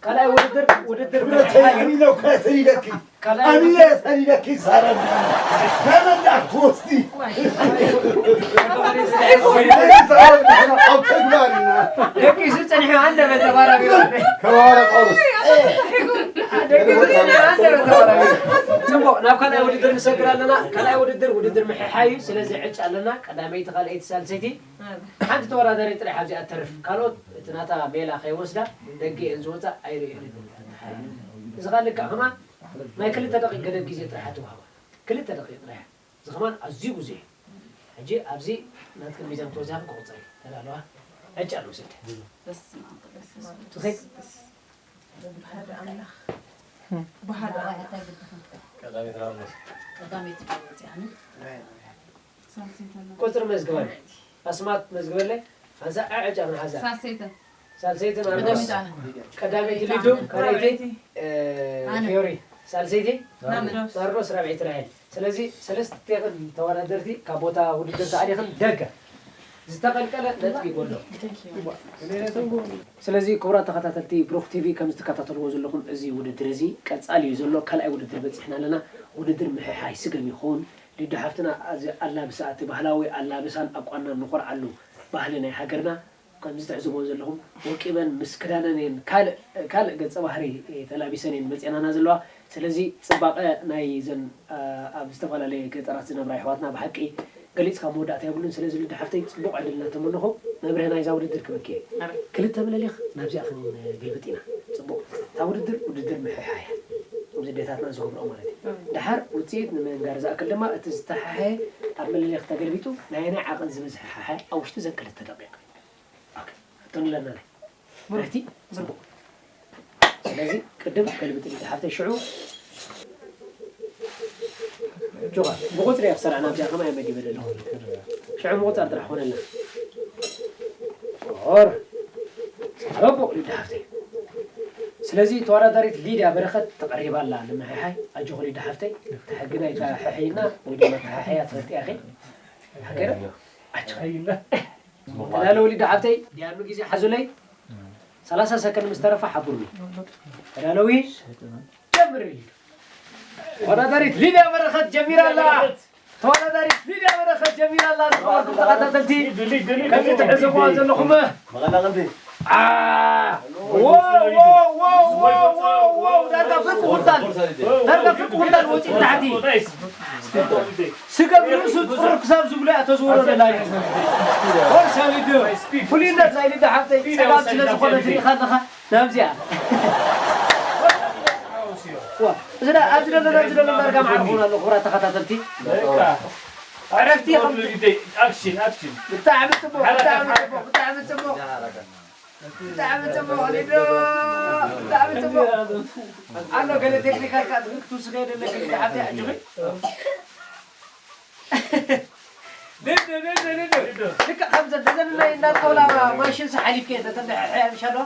ካልኣይ ውድድር ውድድር ብረተይ ኣሚነው ከሰሪደኪ ካልኣይ ኣሚነ ሰሪደኪ ይዛረብ ናመንዳ ክወስዲ ይዛረብ ኣብ ተግባር ኢና ደቂሱ ጸኒሑ ኣንደበት ተባራቢሩ ከባረ ጳውሎስ ደቂሱ ጸኒሑ ኣንደበት ተባራቢሩ ጽቡቕ ናብ ካልኣይ ውድድር ንሰግር ኣለና። ካልኣይ ውድድር ውድድር ምሕሓይ እዩ። ስለዚ ዕጭ ኣለና። ቀዳመይቲ ካልኣይቲ ሳልሰይቲ ሓንቲ ተወዳዳሪ ጥራሕ ኣብዚኣ ተርፍ። ካልኦት እቲ ናታ ሜላ ከይወስዳ ደገ እየን ዝወፃ ኣይርእየን። እዚ ካልእ ከዓ ከማን ናይ ክልተ ደቂቅ ገደብ ግዜ ጥራሕ ትወሃባ። ክልተ ደቂቅ ጥራሕ። እዚ ከማን ኣዝዩ ብዙሕ እዩ። ሕጂ ኣብዚ ናትክን ሚዛን ተወዚኻ ክቁፀር እዩ። ተዳለዋ ዕጫ ንውሰድ። በስመ ኣብ ወወልድ ወመንፈስ ቅዱስ። ትኽእል። ብሓደ ኣምላኽ ብሓደ ኣምላኽ ቀዳመይቲ ቃል ወፂኣኒ። ቁፅሪ መዝግበን ኣስማት መዝግበለይ። ሓንሳ ዕጫ ምን ሓዛ ሳልሰይትን ሳልሰይትን ኣርዶስ ቀዳመይቲ ኣነ። ቀዳመይቲ ሊዱ ካልኣይቲ እ፣ ኣነ። ፊዮሪ ሳልሰይቲ ናርዶስ። ናርዶስ ራብዐይቲ ራሄል። ስለዚ ሰለስቴኽን ተወዳደርቲ ካብ ቦታ ውድድር ተኣሊኽን ደገ ዝተቐልቀለ ነጥቢ ይጎሎ። ስለዚ ክቡራት ተኸታተልቲ ብሩኽ ቲቪ ከም ዝትከታተልዎ ዘለኹም እዚ ውድድር እዚ ቀጻሊ እዩ ዘሎ። ካልኣይ ውድድር በፂሕና ኣለና። ውድድር ምሕሓይ ስገም ይኸውን። ሊዱ ሓፍትና እዚ ኣላብሳ እቲ ባህላዊ ኣላብሳን ኣቋናን ንኾርዓሉ ባህሊ ናይ ሃገርና ከምዚ ትዕዝቦ ዘለኹም ወቂበን ምስ ክዳነን እየን ካልእ ካልእ ገጸ ባህሪ ተላቢሰን እየን መጺአናና ዘለዋ። ስለዚ ጽባቐ ናይ ዘን ኣብ ዝተፈላለየ ገጠራት ዝነብራ ኣሕዋትና ብሓቂ ገሊጽካ መወዳእታ የብሉን። ስለዚ ልዲ ሓፍተይ ጽቡቕ ዕድል እናተመነኹ መብርሂ ናይዛ ውድድር ክበኪ እየ። ክልተ ምልሊኽ ናብዚኣ ክንገልብጥ ኢና። ጽቡቕ። እታ ውድድር ውድድር ምሕሓይ እያ። ከምዚ ኣዴታትና ዝገብርኦ ማለት እዩ። ደሓር ውጽኢት ንምንጋር ዝኣክል ድማ እቲ ዝተሓሓየ ኣብ ምልሊኽ ተገልቢጡ ናይ ኣየናይ ዓቐን ዝበዝሐ ሓሓየ ኣብ ውሽጢ ዘን ክልተ ደቂቕ። ኦኬ። ሕቶ ንለና ናይ። ብሩኽቲ? ጽቡቕ። ስለዚ ቅድም ገልብጥ ልዲ ሓፍተይ ሽዑ ጆኻ ብቁጽሪ እየ ክሰርዕ ናብዚኣ ከማይ መዲበ ዘለኹ። ሽዑ ምቁጻር ጥራሕ ኾነልና። ኦር ጽቡቕ ሊዳ ሓፍተይ። ስለዚ ተወዳዳሪት ሊድያ በረኸት ተቐሪባ ኣላ ንምሕሓይ። ኣጆኺ ሊዳ ሓፍተይ። እቲ ሕጊ ናይታ ሕሕይና ወይ ድማ ተሓሕያ ትፈልጥያ ኢኺ። ሓገረ? ኣጆኺ። ተዳለዊ ሊዳ ሓፍተይ። ዲያኑ ግዜ ሓዙለይ። ሰላሳ ሰከንድ ምስ ተረፋ ሓብሩኒ። ተዳለዊ። ጀምሪ። ተወዳዳሪት ሊድያ በረኸት ጀሚራ ኣላ። ተወዳዳሪት ሊድያ በረኸት ጀሚራ ኣላ። ንኽቡራትኩም ተኸታተልቲ ከምዚ ትዕዘብዋ ዘለኹም። አ፣ ዎ፣ ዎ፣ ዳርጋ ፍርቂ ኩንታል። ዳርጋ ፍርቂ ኩንታል ወፂኡ ንታሕቲ። ስገም ርእሱ ጥሩር ክሳብ ዝብሎ እያ ተዝውሮ ዘላ እዩ። ወርሳ ሊዱ። ፍሉይነት ናይ ሊዱ ሓፍተይ ፀጋም ስለ ዝኾነ ትሪኢኻ ኣለኻ። ናብዚኣ። ዋ፣ እዚ ዳ-፣ ኣብዚ ዘሎ፣ ኣብዚ ዘሎ ዳርጋ መዓር ክኾን ኣሎ፣ ክቡራት ተኸታተልቲ። ዕረፍቲ ይኸም-፣ ኣክሽን ኣክሽን ብጣዕሚ ጽቡቕ፣ ብጣዕሚ ጽቡቕ፣ ብጣዕሚ ጽቡቕ። ብጣዕሚ ጽቡቕ፣ ሊዱ። ብጣዕሚ ጽቡቕ። ኣሎ ገለ ቴክኒካል ከኣ ክትውስኸዮ ዘለኪ፣ ሓፍተይ፣ ኣጆኺ። ልዱ፣ ልዱ፣ ልዱ። ልክዕ ከምዘን፣ ነዘን ናይ እንዳጣውላ ማሽንሲ ሓሊፍከ፣ ነተን ናይ ሕሕያ ምሻሎ።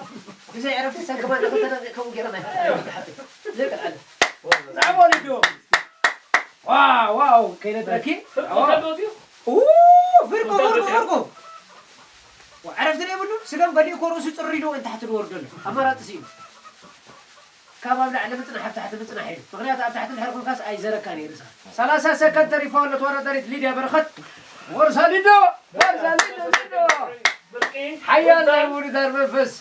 ብዘይ ዕረፍቲ ሰግማ ንኽልተ ደቂቕ ከምኡ ገይረ ናይ ሕሕያ ሓሊፍከ። ዘይቀልዓለ። ብራቮ፣ ልዱ። ዋው፣ ዋው፣ ከይነጥረኪ። ኡ፣ ፍርቁ፣ ፍርቁ፣ ፍርቁ። ዕረፍቲ ዘይብሉ፣ ስገም ገሊኡ እኮ ርእሱ ጽር ኢሉ ንታሕቲ ዝወርደሉ። ኣማራጺ ስኢኑ። ካብ ኣብ ላዕሊ ምጽናሕ ኣብ ታሕቲ ምጽናሕ ኢሉ። ምኽንያቱ ኣብ ታሕቲ እንድሕር ኮንካስ ኣይዘረካን እዩ ርእስኻ። ሰላሳ ሰከንድ ተሪፉ ኣሎ። ተወዳዳሪት ሊድያ በረኸት። ወርሳ ሊዶ! ወርሳ ሊዶ! ሊዶ! ሓያል ናይ ምውድዳር መንፈስ።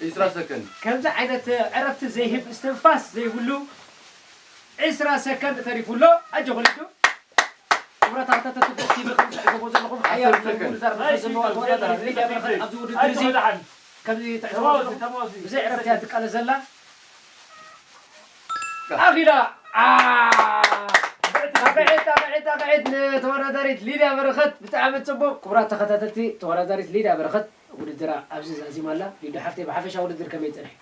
ዒስራ ሰከንድ። ከምዚ ዓይነት ዕረፍቲ ዘይህብ እስትንፋስ ዘይብሉ ዒስራ ሰከንድ ተሪፉ ኣሎ። ኣጆኹ ሊዱ። ክቡራት ተኸታተልቲ ብሩኽ ቲቪ ከም ትዕዘብዎ ዘለኹም ሓያል ናይ ምውድዳር መንፈስ ዘለዋ ተወዳዳሪት ሊድያ በረኸት ኣብዚ ውድድር እዚ ከምዚ ትዕዘብዎ ዘለኹም ብዘይ ዕረፍቲ እያ ትቃለስ ዘላ። ኣኺላ። ኣ፣ ጣቕዒት፣ ጣቕዒት፣ ጣቕዒት ንተወዳዳሪት ሊድያ በረኸት። ብጣዕሚ ጽቡቕ። ክቡራት ተኸታተልቲ፣ ተወዳዳሪት ሊድያ በረኸት ውድድራ ኣብዚ ዛዚማ ኣላ። ሊዱ ሓፍተይ፣ ብሓፈሻ ውድድር ከመይ ጸኒሑ?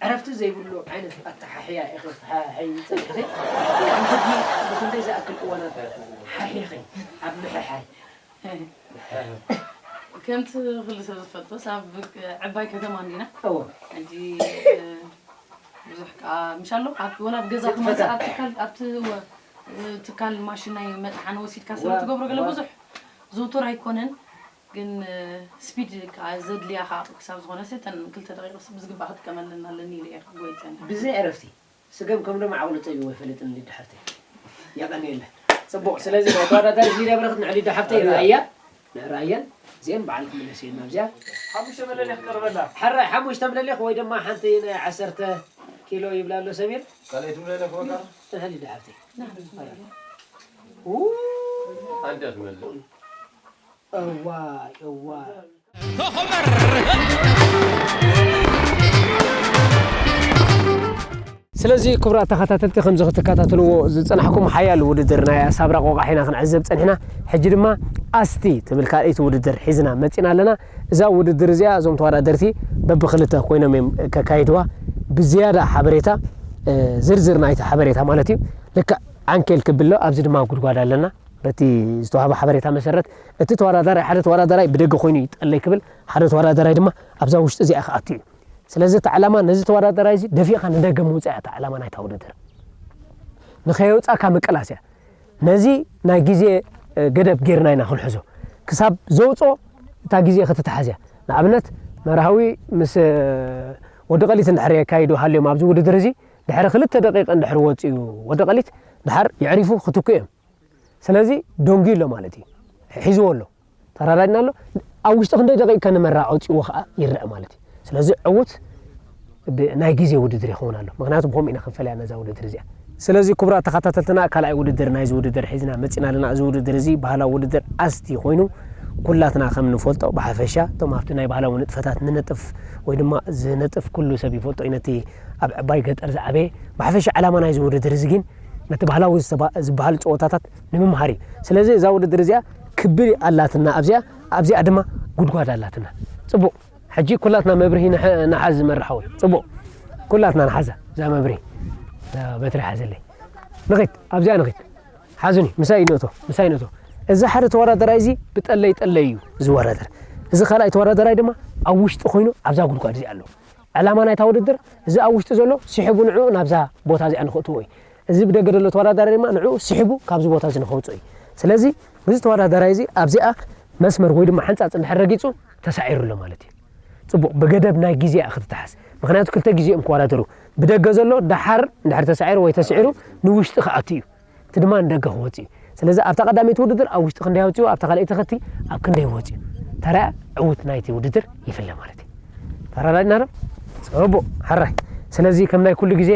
ዕረፍቲ ዘይብሉ ዓይነት ኣተሓሕያ ኢኺ ክትሓሕዪ ጸኒሕኺ። ከም ሕጂ ብኽንደይ ዝኣክል እዋናት ሓሒኺ ኣብ ምሕሓይ? ከምቲ ኩሉ ሰብ ዝፈልጦ ኣብ ዕባይ ከተማ እንዲና እዎ። ሕጂ እ፣ ብዙሕ ከዓ ምሻሎ ኣብ ወላ ኣብ ገዛ ክትመፅእ ኣብ ትካል ኣብቲ ወ- እ፣ ትካል ማሽን ናይ መጥሓኒ ወሲድካ ስለ ትገብሮ ገለ ብዙሕ ዝውቱር ኣይኮነን። ግን ስፒድ ከዓ ዘድልያ ከዓ ክሳብ ዝኾነ እተን ክልተ ደቂቕ ብዝግባእ ክጥቀመለን ኣለኒ ኢለ እየ ክጎይ ፀኒሐ። ብዘይ ዕረፍቲ ስገም ከም ሎም ዓቕሉ ፀቢዎ ኣይፈልጥን ሊዱ ሓፍተይ። የቐንየለ። ፅቡቕ። ስለዚ ናይ ተወዳዳሪ ሊድያ በረኸት ንዕ ሊዱ ሓፍተይ ራእያ ንራእያን እዚአን በዓል ክምለስ እየን ናብዚኣ። ሓሙሽተ መለሊኽ ቀርበላ። ሕራይ ሓሙሽተ መለሊኽ ወይ ድማ ሓንቲ ናይ ዓሰርተ ኪሎ ይብላ ኣሎ ሰሚር። ካልኣይቲ መለሊኽ በቃ። ንዕ ሊዱ ሓፍተይ። ው። ኣንተ ትመልእ። እዋይ እዋይ። ስለዚ ክቡራት ተኸታተልቲ ከምዚ ክትከታተልዎ ዝፀናሕኩም ሓያል ውድድር ናይ ኣሳብራ ቆቃሕ ኢና ክንዕዘብ ፀኒሕና። ሕጂ ድማ ኣስቲ ትብል ካልኣይቲ ውድድር ሒዝና መፂና ኣለና። እዛ ውድድር እዚኣ እዞም ተወዳደርቲ በብክልተ ኮይኖም እዮም ከካይድዋ። ብዝያዳ ሓበሬታ ዝርዝር ናይቲ ሓበሬታ ማለት እዩ ልክዕ ዓንኬል ክብሎ ኣብዚ ድማ ጉድጓድ ኣለና። በቲ ዝተዋህበ ሓበሬታ መሰረት እቲ ተወዳዳራይ ሓደ ተወዳዳራይ ብደገ ኮይኑ ይጠለይ ክብል ሓደ ተወዳዳራይ ድማ ኣብዛ ውሽጢ እዚኣ ክኣቱ እዩ። ስለዚ እቲ ዕላማ ነዚ ተወዳዳራይ እዚ ደፊእካ ንደገ ምውፃእ እያ እታ ዕላማ ናይታ ውድድር። ንኸየውፃእካ ምቅላስ እያ። ነዚ ናይ ግዜ ገደብ ጌርና ኢና ክንሕዞ። ክሳብ ዘውፅኦ እታ ግዜ ክትትሓዝ እያ። ንኣብነት መርሃዊ ምስ ወዲ ቀሊት እንድሕር የካይዱ ሃልዮም ኣብዚ ውድድር እዚ ድሕሪ ክልተ ደቂቕ እንድሕር ወፂኡ ወዲ ቀሊት ድሓር የዕሪፉ ክትኩ እዮም። ስለዚ ደንጉዩ ኣሎ ማለት እዩ። ሒዝዎ ኣሎ። ተራዳድና ኣሎ። ኣብ ውሽጢ ክንደይ ደቂቕ ከንመራ ኣውፂእዎ ከዓ ይረአ ማለት እዩ። ስለዚ ዕውት ናይ ግዜ ውድድር ይኸውን ኣሎ። ምክንያቱ ብከምኡ ኢና ክንፈልያ ነዛ ውድድር እዚኣ። ስለዚ ክቡራት ተኸታተልትና ካልኣይ ውድድር ናይዚ ውድድር ሒዝና መፂና ኣለና። እዚ ውድድር እዚ ባህላዊ ውድድር ኣስቲ ኮይኑ ኩላትና ከም ንፈልጦ ብሓፈሻ እቶም ኣብቲ ናይ ባህላዊ ንጥፈታት ንነጥፍ ወይ ድማ ዝነጥፍ ኩሉ ሰብ ይፈልጦ እዩ ነቲ ኣብ ዕባይ ገጠር ዝዓበየ። ብሓፈሻ ዕላማ ናይዚ ውድድር እዚ ግን ነቲ ባህላዊ ዝበሃል ፀወታታት ንምምሃር እዩ። ስለዚ እዛ ውድድር እዚኣ ክቢ ኣላትና ኣብዚኣ ኣብዚኣ ድማ ጉድጓድ ኣላትና። ፅቡቕ ሕጂ ኩላትና መብርሂ ንሓዝ ዝመርሓዊ ፅቡቕ ኩላትና ንሓዛ እዛ መብርሂ በትሪ ሓዘለይ ንኺድ ኣብዚኣ ንኺድ ሓዙኒ ምሳይ ንእቶ ምሳይ ንእቶ እዚ ሓደ ተወዳደራይ እዚ ብጠለይ ጠለይ እዩ ዝወዳደር እዚ ካልኣይ ተወዳደራይ ድማ ኣብ ውሽጢ ኮይኑ ኣብዛ ጉድጓድ እዚኣ ኣለዉ ዕላማ ናይታ ውድድር እዚ ኣብ ውሽጢ ዘሎ ስሒቡ ንዕኡ ናብዛ ቦታ እዚኣ ንኽእትዎ እዩ። እዚ ብደገ ዘሎ ተወዳዳሪ ድማ ንዕኡ ስሒቡ ካብዚ ቦታ እዚ ንኸውፅኦ እዩ። ስለዚ እዚ ተወዳዳራይ እዚ ኣብዚኣ መስመር ወይ ድማ ሓንፃፅ እንድሕር ረጊፁ ተሳዒሩ ኣሎ ማለት እዩ። ፅቡቕ ብገደብ ናይ ግዜ እያ ክትተሓዝ። ምኽንያቱ ክልተ ግዜ እዮም ክወዳደሩ። ብደገ ዘሎ ደሓር እንድሕር ተሳዒሩ ወይ ተስዒሩ ንውሽጢ ክኣቱ እዩ። እቲ ድማ ንደገ ክወፅእ እዩ። ስለዚ ኣብታ ቀዳመይቲ ውድድር ኣብ ውሽጢ ክንደይ ኣውፅኡ ኣብታ ካልኣይቲ ከቲ ኣብ ክንደይ ወፅኡ ተራ ዕውት ናይቲ ውድድር ይፍለ ማለት እዩ። ተረዳድና ዶ? ፅቡቕ ሕራይ። ስለዚ ከም ናይ ኩሉ ግዜ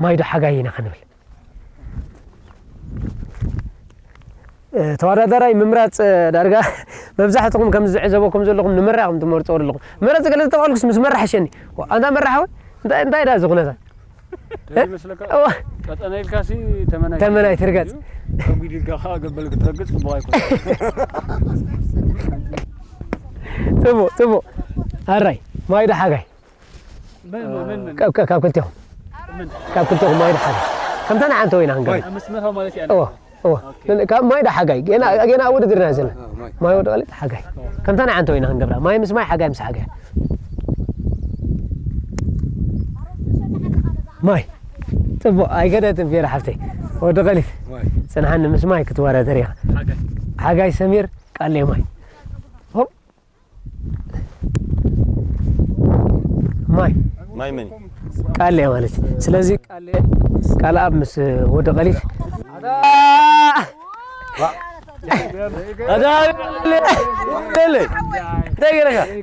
ማይ ዶ ሓጋይ ኢና ክንብል። ተወዳዳራይ ምምራፅ ዳርጋ መብዛሕትኹም ከም ዝዕዘበኩም ዘለኹም ንምራ ከም ትመርፅዎ ዘለኹም ምረፂ ገለ ዝተባልኩስ ምስ መራ ሓሸኒ ኣንታ መራ ሓወይ እንታይ እንታይ ዳ እዚ ኩነታት ይመስለካ ቀጠነ ኢልካሲ ተመናይ ተመናይ ትርገጽ ተጉዲልካ ከዓ ገበል ክትረግጽ ጽቡቅ ኣይኮነ ጽቡቅ ጽቡቅ ኣራይ ማይ ዶ ሓጋይ ካብ ክልቲኹም ካብ ክልቲኹም ማይ ዶ ሓጋይ ከምታ ንዓንተ ወይና ክንገር እዎ እዎ ካብ ማይ ዶ ሓጋይ ጌና ጌና ውድድርና ዘለና ማይ ወደ ቀሊጥ ሓጋይ ከምታ ንዓንተ ወይና ክንገብራ ማይ ምስ ማይ ሓጋይ ምስ ሓጋይ ማይ ጽቡቕ ኣይገደትን ፌራ ሓፍተይ ወዲ ቀሊት ጽንሓኒ ምስ ማይ ክትወዳደር ኢኻ ሓጋይ ሰሚር ቃለይ ማይ ማይ ማይ መን ቃለይ ማለት ስለዚ ቃለይ ቃል ኣብ ምስ ወዲ ቀሊት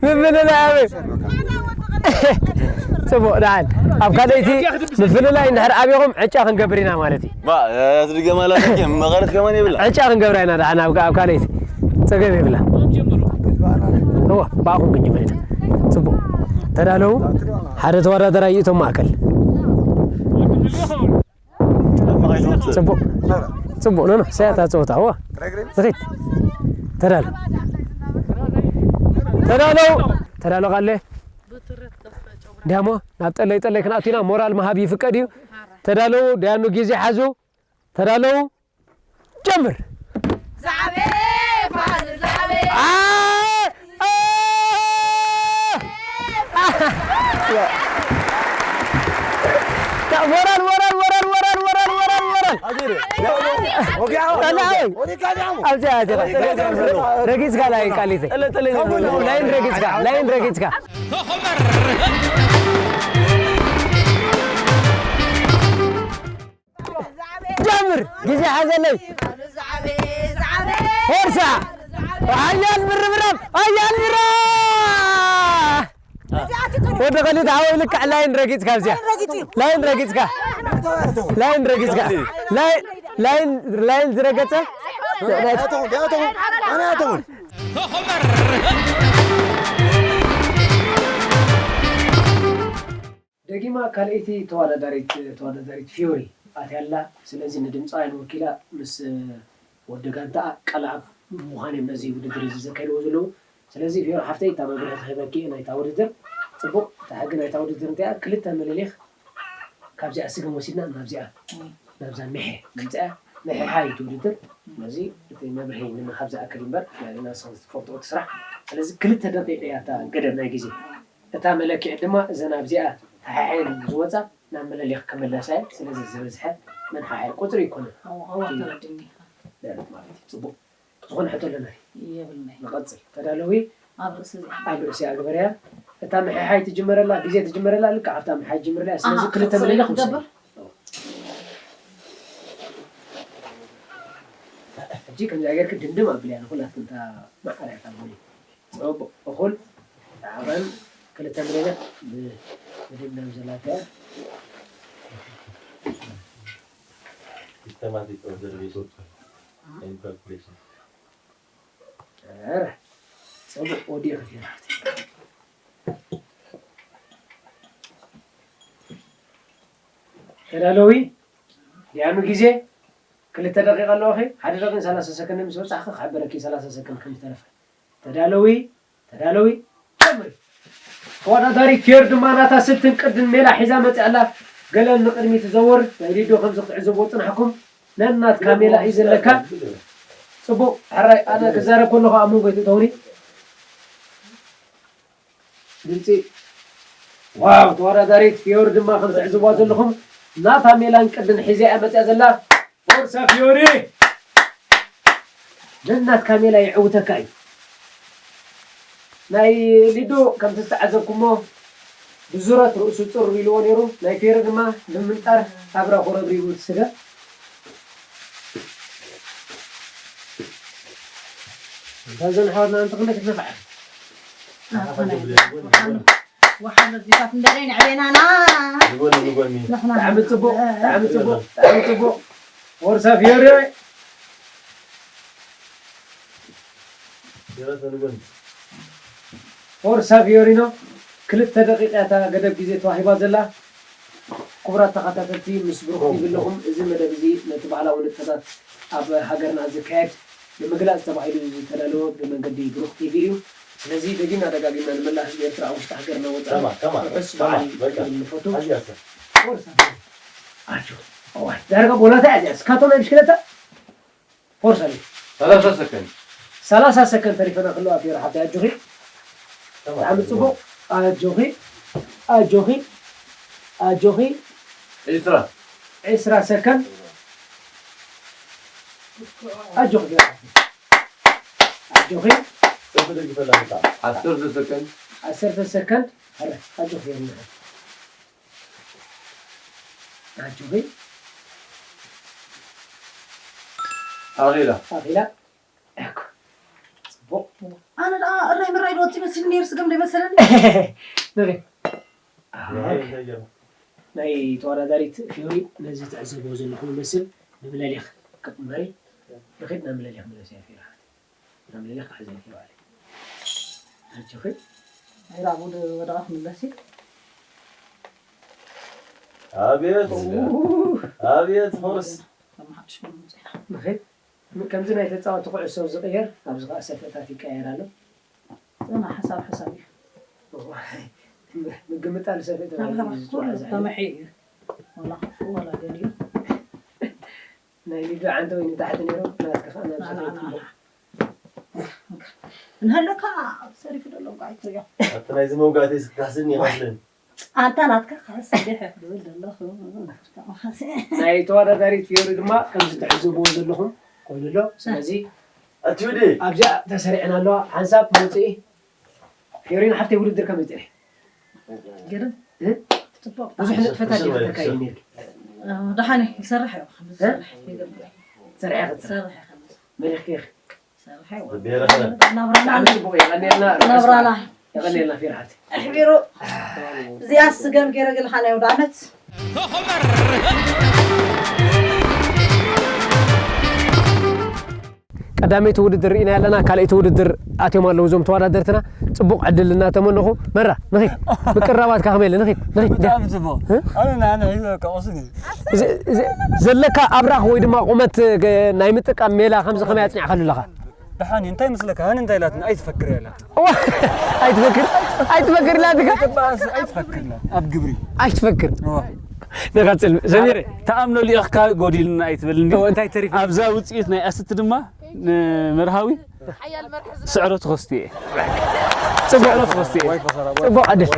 ምፍልላይ ኣበይ ፅቡቅ ደሓን ኣብ ካልኣይቲ ምፍልላይ እንድሕር ኣብኹም ዕጫ ክንገብር ኢና ማለት እዩ ትድገማላ መቐረት ከማን የብላ ዕጫ ክንገብራ ኢና ደሓን ኣብ ካልኣይቲ ፀገም የብላ እዎ ብኣኹም ክንጅምር ኢና ፅቡቅ ተዳለዉ ሓደ ተወዳደራይ ይእቶም ማእከል ፅቡቕ ፅቡቕ ኖ ኖ ሰያታ ፀወታ ዋ ንኺድ ተዳሎ ተዳሎ ተዳሎ ቃለ እንዲያሞ ናብ ጠለይ ጠለይ ክንኣቱ ኢና ሞራል መሃብ ይፍቀድ እዩ ተዳለዉ ዳያኑ ግዜ ሓዙ ተዳለዉ ጀምር ሞራል ሞራል ሞራል ሞራል ሞራል ሞራል ሞራል ጠላዕ ወይ? ኣብዚኣ፣ ኣብዚኣ። ረጊጽካ ላይን ቃሊተይ። ላይን ረጊጽካ፣ ላይን ረጊጽካ። ጀምር፣ ግዜ ሓዘለይ። ፎርሳ። ሓያል ምርብራብ፣ ሓያል ምራ። ወዲ ኸሊድ ሓወይ ልክዕ ላይን ረጊጽካ ኣብዚኣ። ላይን ረጊጽካ። ላይን ረጊጽካ። ላይን፣ ላይን፣ ላይን ዝረገጸ? ደጊማ ካልኣይቲ ተወዳዳሪት፣ ተወዳዳሪት ፊዮሪ ኣትያ ኣላ። ስለዚ ንድምፃውያን ወኪላ ምስ ወዲ ጋንታኣ ቃል ኣብ ምዃን እዮም ነዚ ውድድር እዚ ዘካይድዎ ዘለዉ። ስለዚ ፊዮሪ ሓፍተይ፣ እታ መብርሂ ክህበኪ እየ ናይታ ውድድር። ጽቡቕ፣ እታ ሕጊ ናይታ ውድድር እንታይ እያ? ክልተ ምልሊኽ ካብዚኣ ስገም ወሲድና ናብዚኣ፣ ናብዛ ምሐ ንምፅኣ፣ ምሕሓይ እቲ ውድድር። ስለዚ እቲ መብርሂ ንምሃብ ዝኣክል እምበር፣ ንስኺ ዝትፈልጥኦ እቲ ስራሕ። ስለዚ ክልተ ደቂቕ እያ እታ ገደብ ናይ ግዜ። እታ መለክዒት ድማ እዘን ኣብዚኣ ተሓሒን ዝወፃ ናብ መለሊኽ ክምለሳ እየን። ስለዚ ዝበዝሐ መን ሓሓይ ቁፅሪ ይኮነን። ኣዎ፣ ኣዎ፣ ተረዲእኒ። ደረት ማለት እዩ። ፅቡቕ። ዝኾነ ሕቶ ኣለና? የብልናይ። ንቐጽል። ተዳለዊ? ኣብ ርእሲ እዚኣ። ኣብ ርእሲ እያ ግበርያ። እታ ምሕሓይ ትጅመረላ፣ ግዜ ትጅመረላ፣ ልክዕ ኣብታ ምሕሓይ ትጅምር እያ። ስለዚ ኣሃ፣ ክልተ ክልተ መለሊኽ ክልተ ውሰድ። ሕጂ ከምዚኣ ጌርክ ድምድም ኣብልያ፣ ንኹላትክን እታ ማዕረ እያ ካብ ጎኒ። ጽቡቕ፣ እኹል። ዓቐን ክልተ መለሊኽ ብ-፣ ብድምዳም ዘላትያ። Systematic observation and calculation። ኧረ፣ ጽቡቕ ወዲእኺ ፊራሕቲ። ተዳለዊ፣ ዲያኑ ግዜ፣ ክልተ ደቂቕ ኣለዋኺ። ሓደ ደቂቕን ሰላሳ ሰከንድ ምስ በጻሕኺ፣ ክሕብረኪ ሰላሳ ሰከንድ ከም ዝተረፈ። ተዳለዊ፣ ተዳለዊ፣ ጀምሪ። ተወዳዳሪት ፊዮሪ ድማ ናታ ስልትን ቅድን ሜላ ሒዛ መጺኣ ኣላ። ገለን ንቕድሚት ትዘውር። ናይ ሊዶ ከምዚ ክትዕዘብዎ ጽናሕኩም። ነናትካ ሜላ እዩ ዘለካ። ጽቡቕ፣ ሕራይ፣ ኣነ ክዛረብ ከለኹ ኣብ መንጎ ኣይትእተውኒ። ግልጺ። ዋው፣ ተወዳዳሪት ፊዮሪ ድማ ከም ትዕዝብዋ ዘለኹም ናታ ሜላን ቅድን ሒዛ እያ መጽያ ዘላ። ፎርሳ ፊዮሪ! ነናትካ ሜላ ይዕውተካ እዩ። ናይ ሊዶ ከምቲ ዝተዓዘብኩሞ ብዙረት ርእሱ ጽር ኢልዎ ነይሩ። ናይ ፊዮሪ ድማ ብምንጣር ኣብ ራኹ ረብሪቡ እቲ ስገም። እዘን ኣሕዋትና ኣንቲ ክንደይ ክትነፍዓ? ወሓን ኣዚታት እንደረይ ንዕቤናና። ንጎኒ፣ ንጎኒ። ንሕና ብጣዕሚ ጽቡቕ፣ ብጣዕሚ ጽቡቕ፣ ብጣዕሚ ጽቡቕ። ፎርሳ ፊዮሪ። ፊዮሪ ንጎኒ። ፎርሳ ፊዮሪኖ፣ ክልተ ደቂቃ እታ ገደብ ግዜ ተዋሂባ ዘላ። ክቡራት ተኸታተልቲ፣ ምስ ብሩኽቲ ይብለኹም። እዚ መደብ እዚ ነቲ ባህላዊ ንጥፈታት ኣብ ሃገርና ዝካየድ ንምግላጽ ተባሂሉ ዝተዳለወ ብመንገዲ ብሩኽ ቲቪ እዩ። ስለዚ ደጊምና ደጋጊምና ንመላእ ህዝቢ ኤርትራ ኣብ ውሽጢ ሃገርና ወጻኢ ከማ፣ ከማ፣ ርሑስ ከማ፣ በዓል በቃ። ክንብል ንፈቱ። ኣዚያ ሰብ። ፎርሳ። ኣጆ። እዋይ፣ ዳርጋ ቦላታ እያ እዚኣ። እስካቶም ናይ ብሽክለታ? ፎርሳ ነይ። ሰላሳ ሰከንድ። ሰላሳ ሰከንድ ተሪፈና ከለዋ ፊዮሪ ሓብተይ ኣጆኺ። ከማ። ብጣዕሚ ጽቡቕ። ኣጆኺ። ኣጆኺ። ኣጆኺ። ዒስራ። ዒስራ ሰከንድ። ኣጆኺ ፊዮሪ ሓብተይ። ኣጆኺ። ሰብ ደጊፈላ ምጻ። ዓሰርተ ሰከንድ። ዓሰርተ ሰከንድ። ኣረ፣ ኣጆኺ ፊዮሪ ሓብተይ። ኣጆኺ። ኣኺላ። ኣኺላ። እኮ። ጽቡቕ። ኣነ ደኣ እራይ ምራይ ዶ ወጺ መሲሉ ነይሩ፣ ስገም ዶ ይመሰለኒ? ንርኢ። ኣሃ። ናይ ተወዳዳሪት ፊዮሪ ነዚ ትዕዘብዎ ዘለኹም ይመስል። ንምለሊኽ ቅድመይ ንኺድ ናብ ምለሊኽ ምለስ እያ ፊዮሪ። ናብ ምለሊኽ ክሕዘ እየ ባዕለይ። ኣጆኺ። ናይራ ቡድ ወደቓ ክምለስ እዩ። ኣቤት፣ ኡ። ኣቤት ፎርስ። ከም ሓድሽ ኮይኑ መጺእና። ንኺድ። ከምዚ ናይ ተጻወቲ ኩዕሶ ዝቕየር፣ ኣብዚ ኸኣ ሰፍእታት ይቀየር ኣሎ። ጽና፣ ሓሳብ ሓሳብ እዩ። እዋ፣ ምግምት ኣልሰፍእ ተባሂሉ እዩ ዝጽዋዕ ኩሉ እዚ ዓይነት። ተመሒ እዩ። ዋላ ክፉእ ዋላ ገሊኡ። ናይ ሊዱ ዓንተ ወይ ንታሕቲ ነይሩ፣ ናትካ ኸኣ ናብ ና፣ ና፣ ሰፍእት ና፣ እምበር። ና። እንሃለካ ሰሪፉ ዘሎ እኮ ኣይትሪኦ። ኣብቲ ናይዚ መውጋእቲ እስኪ ካሕስኒ ይመስለኒ። ኣንታ ናትካ ክሕሰብ ዲሕ ክብል ዘለኹ። ናይ ተወዳዳሪት ፊዮሪ ድማ ከምዚ ትዕዘብዎ ዘለኹም ኮይኑ ኣሎ። ስለዚ ኣብዚኣ ተሰሪዐን ኣለዋ። ሓንሳብ መውፅኢ ፊዮሪና ሓፍተይ ውድድር ከመይ ፅንሒ? ግርም። እ? ጽቡቕ። ብዙሕ ንጥፈታት ዲኻ ተካይድ ነርኪ? ኣዎ፣ ደሓን እዩ፣ ይሰርሕ እዩ፣ ከምዚ እ? ዝሰርሕ ይገብር። ሰርሕ ኢኺ? ሰርሕ ኢኺ። መሊኽኪ ኢኺ? ሰርሕ እዩ። ብሄረኸ? ናብራና ብጣዕሚ ጽቡቕ እዩ፣ የቐንየልና። ናብራና። የቐንየልና ፊዮሪ ሓፍተይ። ኣሕቢሩ። እዚኣ ስገም ገይረ ግልኻ ናይ ኣውደ ዓመት። ቀዳመይቲ ውድድር ርኢና ኣለና። ካልኣይቲ ውድድር ኣትዮም ኣለዉ እዞም ተወዳደርትና። ጽቡቕ ዕድል እናተመነኹ። መራ፣ ንኺድ። ምቅራባትካ ከመይ ኢለ? ንኺድ፣ ንኺድ። ብጣዕሚ ጽቡቕ። እ? ኣነ ንዓና ሒዘ ከቑስኒ። እዚ፣ እዚ ዘለካ ኣብራኽ ወይ ድማ ቁመት፣ ገ-፣ ናይ ምጥቃም ሜላ ከምዚ ከመይ ኣጽኒዕካሉ ኣለኻ? ደሓን እዩ። እንታይ መስለካ? ሃኒ እንታይ ኢላትና? ኣይትፈክር እያ ኢላትና። እዋ፣ ኣይትፈክር፣ ኣይትፈክር ኢላትካ? ኣይትፈክር ኢላ። ኣብ ግብሪ። ኣይትፈክር። እዋ። ንቐጽል። ሰሚረ። ተኣምኖ ሊኢኽካ ጎዲልና ኣይትበልኒ። እዋ፣ እንታይ ተሪፉ? ኣብዛ ውጽኢት ናይ ኣስት ድማ ንመርሃዊ ስዕረት ክወስድ እየ። ጽቡቕ። ስዕረት ክወስድ እየ። ጽቡቕ ዕድል።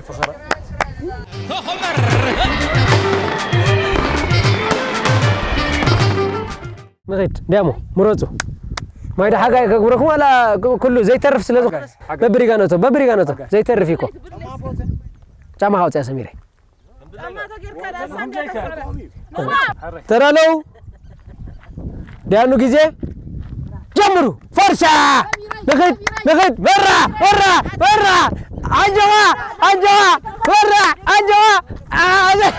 ንኺድ፣ ዲያሞ፣ ምረጹ። ማይ ዶ ሓጋይ ከግብረኩም ዋላ ኩሉ ዘይተርፍ ስለ ዝኾነ። ሓጋይ። በብሪጋ ነቶ፣ በብሪጋ ነቶ። ሓጋይ። ዘይተርፍ እዩ እኮ። ጫማ ካውፅያ ሰሚረ። ተዳለው። ዲያኑ ግዜ ጀምሩ። ፈርሳ! ንኺድ፣ ንኺድ። በራ፣ በራ፣ በራ! ኣጆኻ፣ ኣጆኻ! በራ፣ ኣጆኻ! አ-፣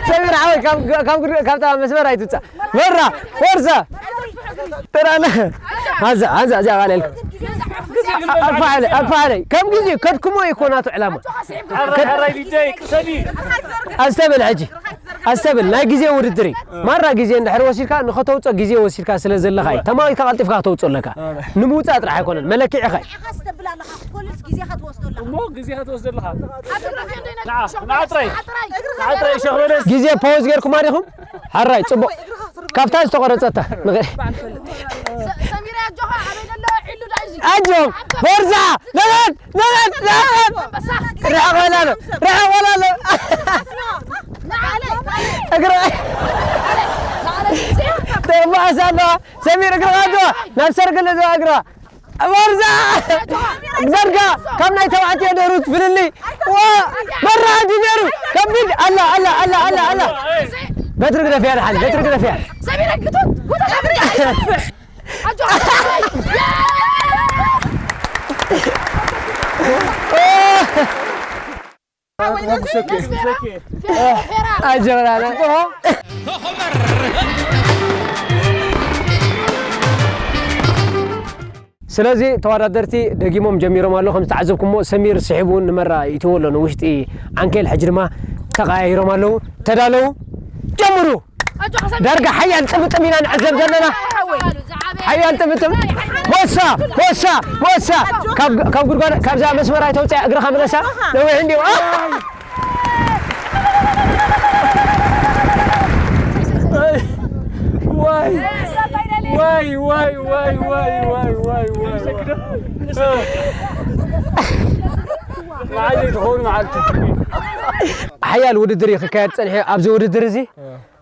ሰሚር ሓወይ፣ ካብ፣ ካብ፣ ካብታ መስመር ኣይትውጻእ። በራ፣ ወርሳ። ተራለ። ኣዛ፣ ኣዛ፣ ኣዛ፣ ኣባለ። ኣፋለ፣ ኣፋለ። ከም ግዜ ከድክሞ ይኮናቱ ዕላማ። ሓራይ፣ ሓራይ ሊደይ፣ ቅሰኒ። ኣስተብል ሕጂ። ኣስተብል፣ ናይ ግዜ ውድድር እዩ። ማራ ግዜ እንድሕር ወሲድካ፣ ንኸተውጾ ግዜ ወሲድካ ስለ ዘለኻ እዩ። ተማዊትካ ቀልጢፍካ ከተውጾ ኣለካ። ንምውጻእ ጥራሕ ኣይኮነን፣ መለክዒኻ እዩ። ንዓኻ ስተብል ኣለኻ፣ ክትኮልልስ ግዜኻ ትወስዶ ኣለኻ። እሞ ግዜኻ ትወስዶ ኣለኻ። ኣብ እግርኻ ክንደይ ነጥቢ ንዓ፣ ሸኽ ንዓ ጥራይ። ንዓ ጥራይ። ንዓ ጥራይ ሸኽ በለስ። ግዜ ፖዝ ጌርኩማ ዲኹም? ሓራይ፣ ጽቡቕ። ካብታ ዝተቖረጸታ። ንኸ-፣ ሰ-፣ ሰሚራ ኣጆኻ፣ ኣበይ ዘሎ? ዒሉ ዳይዚ። ኣጆ፣ ቦርሳ፣ ነቐት፣ ነቐት፣ ነቐት። ኣንበሳ። ርሕቕ በላ ኣሎ፣ ርሕቕ በላ ኣሎ። ንዓለይ፣ ንዓለይ። እግራ። ንዓለይ፣ ንዓለይ። ተባእሳ ኣለዋ። ሰሚር እግርኻ ኣጆ፣ ናብ ሰርግል እዛ እግራ። ወርዛ! ዘርጋ! ካብ ናይ ተባዕትዮ ደሩት ፍልልይ! ዋ! በራድ ነይሩ! ከቢድ! ኣላ፣ ኣላ፣ ኣላ፣ ኣላ፣ ኣላ! በትሪ ግደፍያ፣ ደሓን፣ በትሪ ግደፍያ! ኣጀበናና። ስለዚ ተወዳደርቲ ደጊሞም ጀሚሮም ኣለዉ። ከም ዝተዓዘብኩሞ ሰሚር ስሒቡ እውን ንመራ ይእትዎ ኣሎ ንውሽጢ ዓንኬል። ሕጂ ድማ ተቐያይሮም ኣለዉ። ተዳለዉ፣ ጀምሩ። ዳርጋ ሓያል ጥምጥም ኢና ንዕዘብ ዘለና። ሓያል ጥምጥም። ሞሳ፣ ሞሳ፣ ሞሳ። ካብ፣ ካብ ጉድጓድ፣ ካብዛ መስመር ኣይተውፅያ፣ እግርኻ ምለሳ። ነዊሕ እንዲዩ። ዋይ፣ ዋይ፣ ዋይ። መዓልቲ ትኸውን መዓልቲ። ሓያል ውድድር እዩ ክካየድ ጸኒሑ ኣብዚ ውድድር እዚ።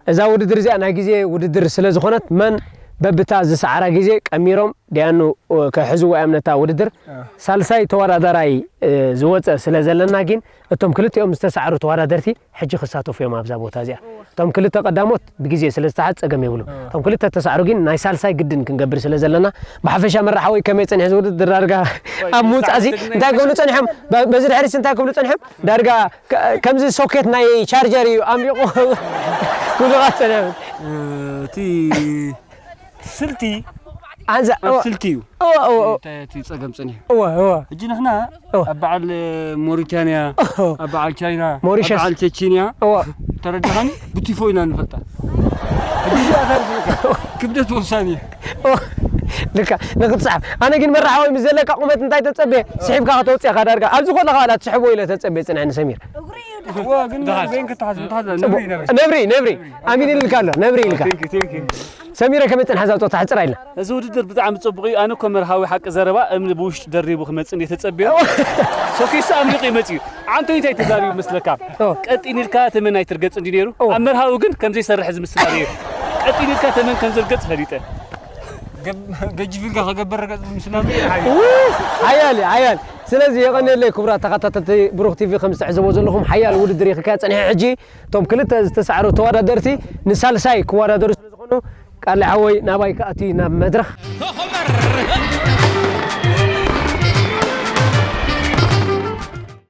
እዛ ውድድር እዚኣ ናይ ግዜ ውድድር ስለ ዝኾነት፣ መን በብታ ዝሰዓራ ግዜ ቀሚሮም ደያኑ ክሕዝዋ እዮም ነታ ውድድር። እ። ሳልሳይ ተወዳዳራይ፣ እ፣ ዝወጸ ስለ ዘለና ግን፣ እቶም ክልቲኦም ዝተሰዓሩ ተወዳደርቲ ሕጂ ክሳተፉ እዮም ኣብዛ ቦታ እዚኣ። እቶም ክልተ ቀዳሞት ብግዜ ስለ ዝተሓዝ ጸገም የብሉ። እ። እቶም ክልተ ተሰዓሩ ግን ናይ ሳልሳይ ግድን ክንገብር ስለ ዘለና፣ ብሓፈሻ መራሓወይ ከመይ ጸኒሑ እዚ ውድድር ዳርጋ ወይ ኣብ ምውጻእ እዚ ሳዕስዒት እንታይ ክብሉ ጸኒሖም? በ-፣ በዚ ድሕሪስ እንታይ ክብሉ ጸኒሖም? ዳርጋ ከ-፣ ከምዚ ሶኬት ናይ ቻርጀር እዩ ኣምሊቑ ክብሉ ቀጸለ። እቲ ስልቲ ኣንዛ-፣ ኣብ እወ። ስልቲ እዩ። እወ፣ እወ፣ እወ። እቲ፣ እቲ ጸገም ጸኒሑ። እወ፣ እወ። ሕጂ ንሕና እወ። ኣብ በዓል ሞሪታንያ፣ እወ። ኣብ በዓል ቻይና፣ ሞሪሸስ። ኣብ በዓል ቸቺንያ፣ እወ። ተረዳኻኒ? ብቲፎ ኢና ንፈልጣ። ሕጂ እዚኣ እንታይ መስለካ? ክብደት ወሳኒ እዩ። እወ። ልካ፣ ንክትስሓብ። ኣነ ግን መራሓወይ ምስ ዘለካ ቁመት እንታይ ተጸበየ? ስሒብካ ከተውጽእካ ዳርጋ። ኣብዚ ኮለኻ ዋላ ትስሕቦ ኢለ ተጸበየ ጽንሐኒ ሰሚር። እዋ፣ ግን በይን ክትሓዝ፣ ምትሓዝ፣ ጽቡቕ። ነብሪ፣ ነብሪ። ነብሪ፣ ነብሪ። ኣሚን ኢልካ ኣሎ፣ ነብሪ ኢልካ። Thank you, thank you። ሰሚረ ከመይ ጽንሓ እዛ ጾታ? ሕጽር ኣይልና። እዚ ውድድር ብጣዕሚ ጽቡቕ እዩ። ኣነ እኮ መርሃዊ ሓቂ ዘረባ እምኒ ብውሽጢ ደሪቡ ክመጽእ እንደ ተጸብዮ። ሶኬሱ ኣምሊቑ እዩ መጺኡ። ዓንቶይ እንታይ ተዛሪቡ መስለካ? ኦ። ቀጢን ኢልካ ተመን ኣይትርገጽ እንዲ ነይሩ። ኦ። ኣብ መርሃዊ ግን ከም ዘይሰርሕ ዝምስል ኣርእዩ። ቀጢን ኢልካ ተመን ከም ዝርገጽ ፈሊጠ። ገብ-፣ ገጅፍ ኢልካ ከገበር ረገጽ ምስላም እዩ። ሓያል፣ ሓያል። ስለዚ የቐንየለይ ክቡራት ተኸታተልቲ ብሩኽ ቲቪ ከም ዝተዕዘቦ ዘለኹም ሓያል ውድድር እዩ ክካየድ ጸኒሑ። ሕጂ እቶም ክልተ ዝተሳዕሩ ተወዳደርቲ ንሳልሳይ ክወዳደሩ ስለ ዝኾኑ ቃለ ሓወይ ናባይ ክኣቲ ናብ መድረኽ።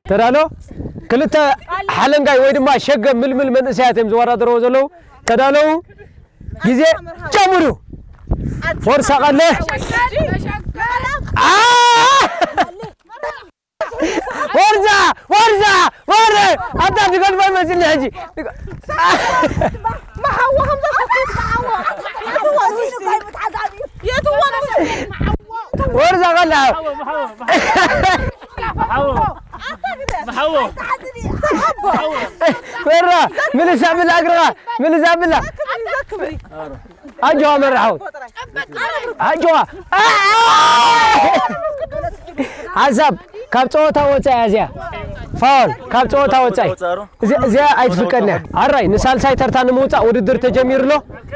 ተዳሎ ክልተ ሓለንጋይ ወይ ድማ ሸገ ምልምል መንእሰያት እዮም ዝወዳደርዎ ዘለዉ። ተዳለዉ ግዜ ጀምሩ። ፎርሳ ቀለ። ኣ! ወርዛ! ወርዛ! ወርዛ! ኣታ ትገልባ ይመስል ሕጂ። መሓዎ ከምዛ ሰክት መሓዎ። የትዋ ወርዛ ቀለ። መሓዎ። መሓዎ። ወራ ምልሳ ብላ እግርኻ ምልሳ ብላ። ኣጆኻ መራሓው። ኣጆኻ። ሓሳብ ካብ ጸወታ ወጻኢ እያ እዚኣ። ፋውል ካብ ጸወታ ወጻኢ። እዚ-፣ እዚኣ ኣይትፍቀድን እያ። ኣራይ ንሳልሳይ ተርታ ንምውጻእ ውድድር ተጀሚሩ ኣሎ።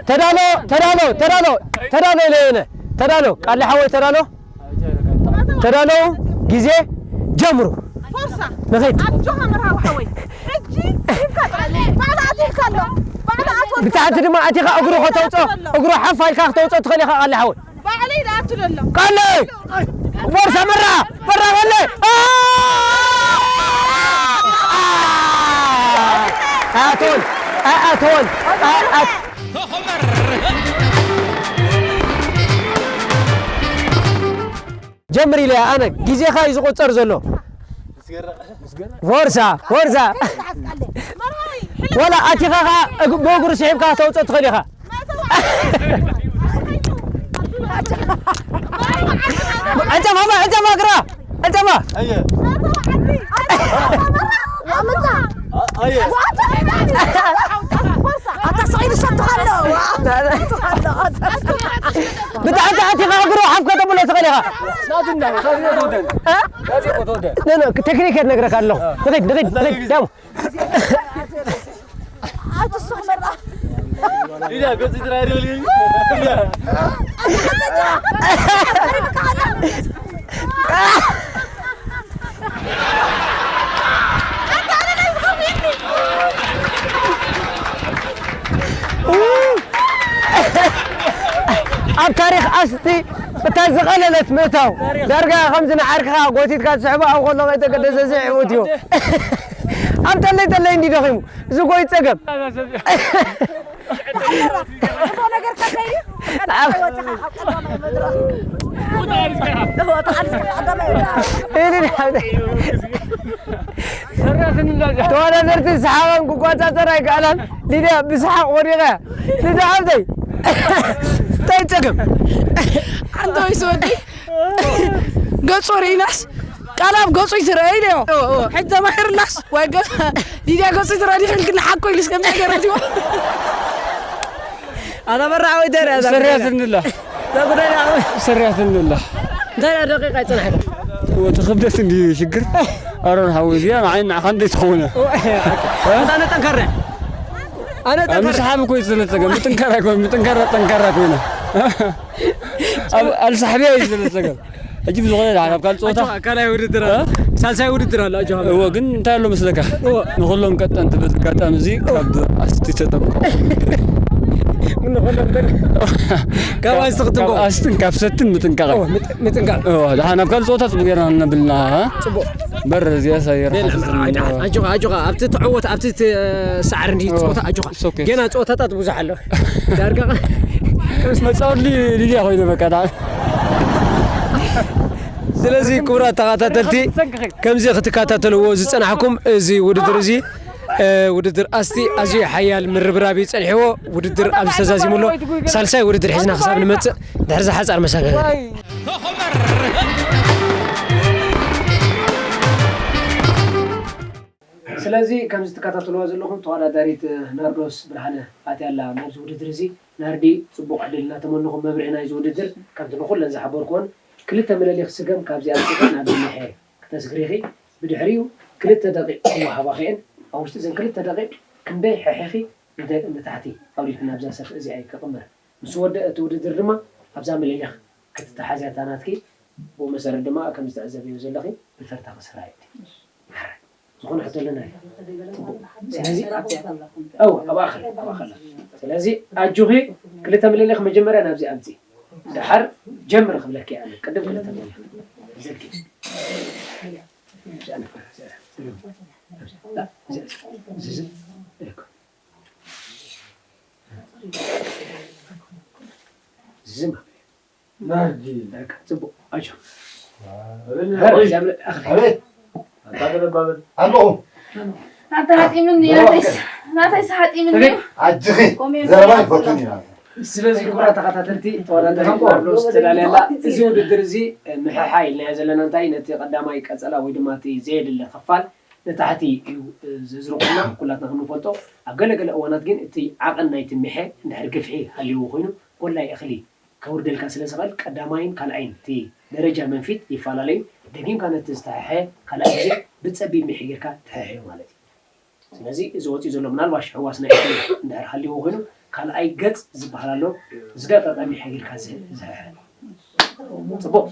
ተዳሎ፣ ተዳሎ፣ ተዳሎ፣ ተዳሎ ኢለ እየ። ተዳሎ፣ ቃሊ ሓወይ ተዳሎ። ተዳሎ፣ ግዜ ጀምሩ። ፎርሳ። ንኸይድ። ኣጆኻ መርሃዊ ሓወይ። ሕጂ ሂብካ ጥራይ። ባዕላ ኣትልካ ኣሎ። ባዕላ ኣትወልካ ብታሕቲ ኣሎ። ድማ ኣቲኻ እግሩ ከተውፅኦ፣ እግሩ ሓፍ ኢልካ ከተውፅኦ ትኽእል ኢኻ ቃሊ ሓወይ። ባዕለይ ደኣ ኣትሎ ኣሎ። ቃሊ! ፎርሳ መራ! መራ ቃሊ! ኣ! ኣቶን! ኣቶን! ኣት-፣ ጀምር ኢለ ኣነ፣ ግዜኻ እዩ ዝቑጸር ዘሎ። ፎርሳ፣ ፎርሳ። ዋላ ኣቲኻ ኸዓ እግ-፣ ብእግሩ ስሒብካ ከተውፅኦ ትኽእል ኢኻ። ዕንጨፋ፣ ዕንጨፋ ግራ፣ ዕንጨፋ። ኣታ ስቕ ኢሉ ይሰትኽ ኣሎ። ብታሕቲ ኣቲኻ እግሩ ሓፍ ከተብሎ ትኽእል ኢኻ። ናቱ እንዳ፣ ናቱ ተወደን። እ? ናቱ ተወደን። ኖ፣ ኖ፣ ቴክኒክ እየ ዝነግረካ ኣለኹ። ንኺድ፣ ንኺድ፣ ንኺድ፣ ዳሙ። ኣቱ ስኽ መራ። ሊዳ፣ ገጽ ትራይ ዶ ሊዳ? ኣብ ታሪኽ ኣስቲ እታ ዝቐለለት ምእታው። ዳርጋ ከምዚ ንዓርክኻ ጎቲትካ ትስሕቦ ኣብ ከሎ ከይተገደሰ ስሒቡ እትዮ። ኣብ ጠለይ ጠለይ እንዲ ደኺሙ። ዝጎይ ጸገም። ጽቡቕ ነገር ከከይዲ፣ ቀዳማይ ወጺኻ፣ ካብ ቀዳማይ መድረኽ። እዎ፣ ተቓሊስካ፣ ቀዳማይ ወጺኻ። ኢሉ ድሓደ። ተወዳደርቲ ሰሓባን ክቆጻጸር ኣይከኣላን። ሊድያ ብሰሓቕ ወዲቐ። ሊድያ ሓብተይ። እንታይ ጸገም? ሓንቲ ወይስ ወዲ? ገጹ ርኢናስ ቃላብ ገጹ ይትረአ ኢልዮ። እዎ፣ እዎ። ሕጂ ተማሂርናስ ወይ ገ-፣ ሊድያ ገጹ ይትረአ ዲኺ ኢልክኒ ሓኮ ኢሉስ ከምዚ ገረትዎ። ኣታ መራዓዊ ደርያ እዛ ስርያት ጉዳይ እንላ። እዛ ጉዳይ ደኣ ስርያት እንላ። እንታይ ደኣ ደቂቃ ይጸናሕካ? እዎ፣ እቲ ክብደት እንዲ ሽግር። ኣሮን ሓዊ እዚኣ ንዓይ ንዓኻ እንደ ትኸውን። እዎ፣ ኣታ ነጠንካራ። ኣነ ኣብ ጠንካራ። ምስሓብ እኮ እዩ ዝለ ጸገም። ምጥንካራ እኮ፣ ምጥንካራ ጠንካራ ኮይና። ኣብ ኣልሳሕቢያ እዩ ዝለ ጸገም። ሕጂ ብዝኾነ ደሓን ኣብ ካልእ ጸወታ። ኣጆኻ፣ ካልኣይ ውድድር ኣሎ። እ? ሳልሳይ ውድድር ኣሎ፣ ኣጆኻ። እዎ፣ ግን እንታይ ኣሎ መስለካ? እዎ። ንኹሎም ቀጠንቲ በዚ ኣጋጣሚ እዚ ካብ ኣስቲ ተጠንቀቑ። ንኹሎም ቀጠንቲ። ካብ ኣስቲ ክትንቀቑ። ካብ ኣስትን ካብ ሰትን ምጥንቃቕ። እዎ፣ ምጥ-፣ ምጥንቃቕ። እዎ፣ ደሓን ኣብ ካልእ ጸወታ ጽቡቕ ጌርና ነብልና፣ እ? ጽቡቕ። በር እዚኣ ሳየር በል፣ ሓዝን። ኣጆኻ፣ ኣጆኻ፣ ኣብቲ ትዕወት፣ ኣብቲ ትሰዓር እንዲ እዎ። ጸወታ፣ ኣጆኻ። It's okay። ገና ጸወታታት ብዙሕ ኣሎ። ዳርጋ መጻወት ሊ-፣ ሊድያ ኮይኑ በቃ፣ ዳ-። ስለዚ ክቡራት ተኸታተልቲ፣ ከምዚ ክትከታተልዎ ዝጸናሕኩም፣ እዚ ውድድር እዚ፣ እ፣ ውድድር ኣስቲ ኣዝዩ ሓያል ምርብራብ እዩ ጸኒሕዎ። ውድድር ኣብዚ ተዛዚሙ ኣሎ። ሳልሳይ ውድድር ሒዝና ክሳብ ንመጽእ፣ ድሕሪ እዚ ሓጻር መሰጋገሪ። ስለዚ ከምዚ ትከታተልዋ ዘለኹም ተወዳዳሪት ናርዶስ ብርሃነ ኣትያ ኣላ ናብዚ ውድድር እዚ። ናርዲ፣ ጽቡቕ ዕድል እናተመነኹ መብርሂ ናይዚ ውድድር ከምቲ ንኹለን ዝሓበርክወን ክልተ ምለሊኽ ስገም ካብዚ ኣምጺእኺ ናብ ሚኒሐ ክተስግሪኺ ብድሕሪኡ ክልተ ደቂቕ ክወሃባ ክእን፣ ኣብ ውሽጢ እዘን ክልተ ደቂቕ ክንደይ ሕሒኺ ንደ-፣ ንታሕቲ ኣውሪድኪ ናብዛ ሰፍኢ እዚኣ እዩ ክቕምር። ምስ ወደአ እቲ ውድድር ድማ ኣብዛ ምልሊኽ ክትተሓዝያ እታ ናትኪ፣ ብኡ መሰረት ድማ ከም ዝተዕዘብዮ ዘለኺ ብተርታ ክስራዕ እዩ። ሕራይ። ዝኾነ ሕቶ ኣለና እዩ። ጽቡቕ። ስለዚ ኣብዚኣ፣ እው፣ ኣብ ኣኸል፣ ኣብ ኣኸል። ስለዚ ኣጆኺ ክልተ ምልሊኽ መጀመርያ ናብዚ ኣምጺ። ደሓር ጀምር ክብለኪ ኣነ። ቅድም ክልተ ምልሊኽ። ዘጊ። ዝም። ዝም። ናርዲ። በቃ፣ ጽቡቕ። ኣጆ። ኣበል። ሀረ፣ ዛብለ፣ ኣኽሊ። ኣበል። ኣታ ገለባበል። ኣለኹ። ኣታ ሃጢምኒ፣ ናተይስ፣ ናተይስ ሃጢምኒ። ኣጆኺ። ኮሜንት ዘረባ ይፈቱን ኢና። ስለዚ ክቡራት ተኸታተልቲ፣ ተወዳዳሪት ናርዶስ ተዳልያ ኣላ። እዚ ውድድር እዚ፣ እ፣ ምሕሓይ ኢልናዮ ዘለና እንታይ፣ ነቲ ቀዳማይ ቀጸላ ወይ ድማ እቲ ዘየድሊ ክፋል ንታሕቲ እዩ፣ እ፣ ዘዝርቑና፣ ኩላትና ከም ንፈልጦ። ኣብ ገለ ገለ እዋናት ግን እቲ ዓቐን ናይቲ ምሐ እንድሕር ግፍሒ ሃልይዎ ኮይኑ፣ ኮላይ እኽሊ ከውርደልካ ስለ ዝኽእል፣ ቀዳማይን ካልኣይን እቲ ደረጃ መንፊት ይፈላለዩ። ደጊምካ ነቲ ዝተሐሐ ካልኣይ ግዜ ብጸቢብ ምሐ ጌርካ ትሐሕዮ ማለት እዩ። ስለዚ እዚ ወጺኡ ዘሎ ምናልባሽ ሕዋስ ናይ እኽሊ እንድሕር ሃልይዎ ኮይኑ፣ ካልኣይ ገጽ ዝበሃል ኣሎ፣ ዝደቀቐ ምሐ ጌርካ ዝህ-፣ ዝሕሐ። ጽቡቕ።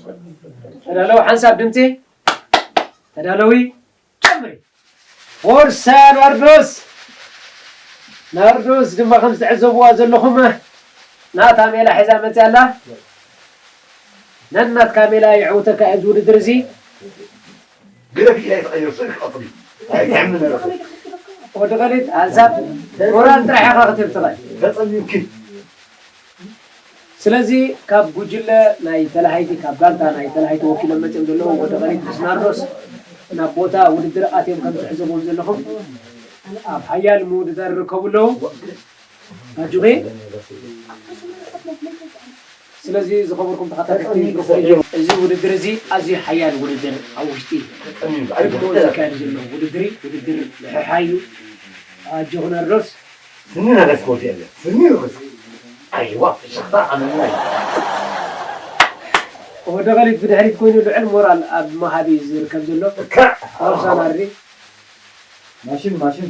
ተዳለዉ፣ ሓንሳብ ድምጺ። ተዳለዊ። ጀምሪ። ፎርሳ ናርዶስ። ናርዶስ ድማ ከም ዝትዕዘብዋ ዘለኹም ናታ ሜላ ሒዛ መፅያ ኣላ። ነናትካ ሜላ የዕውተካ ኣብዚ ውድድር እዚ። ግደፊ ኢላ ይትቐይር፣ ስልክ ቀፅሊ። ኣይትሕምነረኩ። ወዲ ቐሊት፣ ሓንሳብ ሞራል ጥራሕ ኢኻ ክትህብ ትኽእል። ተፀሚምኪ። ስለዚ ካብ ጉጅለ ናይ ተላሃይቲ፣ ካብ ጋንታ ናይ ተላሃይቲ ወኪሎም መፅዮም ዘለዉ ወዲ ቐሊት ምስ ናርዶስ ናብ ቦታ ውድድር ኣትዮም ከም ትዕዘብዎም ዘለኹም ኣብ ሓያል ምውድዳር ይርከቡ ኣለዉ። ኣጆኺ። ስለዚ ዝኸበርኩም ተኸታተልቲ ብሩኽ ሬድዮ፣ እዚ ውድድር እዚ ኣዝዩ ሓያል ውድድር ኣብ ውሽጢ ሬድዮ ዝካየድ ዘሎ ውድድር እዩ። ውድድር ምሕሓይ እዩ። ኣጆኺ ናርዶስ። ስኒ ነገር ስፖርት የለ። ስኒ ነገር። ኣይዋ፣ ፍሽኽታ ኣመና እዩ። ወዲ ቐሊት ብድሕሪት ኮይኑ ልዑል ሞራል ኣብ መሃብ እዩ ዝርከብ ዘሎ። እካ። ፎርሳ ናርዲ። ማሽን፣ ማሽን።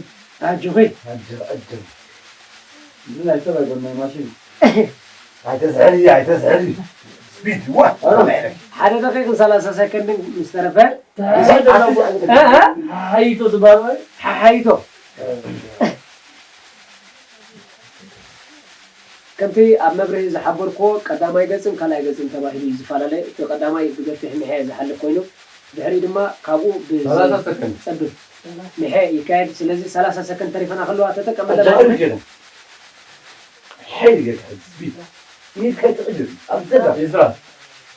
ኣጆኺ። ኣጆ፣ ኣጆ። ምን ኣይተባጎና ማሽን። ኣይተስሕሪ፣ ኣይተስሕሪ። ስፒድ፣ ዋ። ሓደ ደቂቕን ሰላሳ ሰከንድን ምስ ተረፈ። ሓሓይቶ ትበሃል። ሓሓይቶ። ከምቲ ኣብ መብርሂ ዝሓበርክዎ፣ ቀዳማይ ገጽን ካልኣይ ገጽን ተባሂሉ እዩ ዝፈላለ። እቲ ቀዳማይ ብገፊሕ ምሐ ዝሓልፍ ኮይኑ፣ ድሕሪ ድማ ካብኡ ሰላሳ ሰከንድ። ብዝጸብብ ምሐ ይካየድ። ስለዚ ሰላሳ ሰከንድ ተሪፈና ከለዋ ተጠቀመላ። ኣጃኢብ ጌና። ሓይሊ ጌርካ፣ ስፒድ። ኢድካ ትቕይር፣ ኣብ ዘላ። ዒስራ።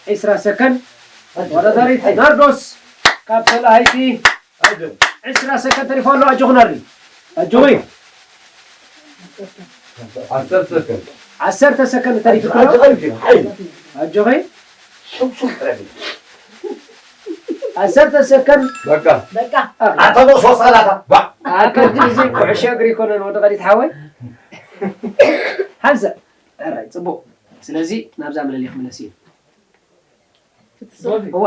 ዒስራ ሰከንድ። ኣጆ። ተወዳዳሪት ናርዶስ ካብ ተላሃይቲ። ኣጆ። ዒስራ ሰከንድ ተሪፉ ኣሎ። ኣጆኹ ናርዲ። ኣጆኺ። ዓሰርተ ሰከንድ። ዓሰርተ ሰከንድ ተሪፉ ኣሎ። ኣጆ፣ ኣጆ፣ ሓይሊ። ኣጆኺ። ሹም ሹም ጥረፊ። ዓሰርተ ሰከንድ። በቃ። በቃ። ኣታ ዶ ሶስት ሰላሳ። ባ። ኣከ እዚ ኩዕሾ እግሪ ይኮነን ወዲ ቐሊት ሓወይ። ሓንሳእ። ኣራይ፣ ጽቡቕ። ስለዚ ናብዛ ምልሊኽ ምለስ እዩ። እዋ፣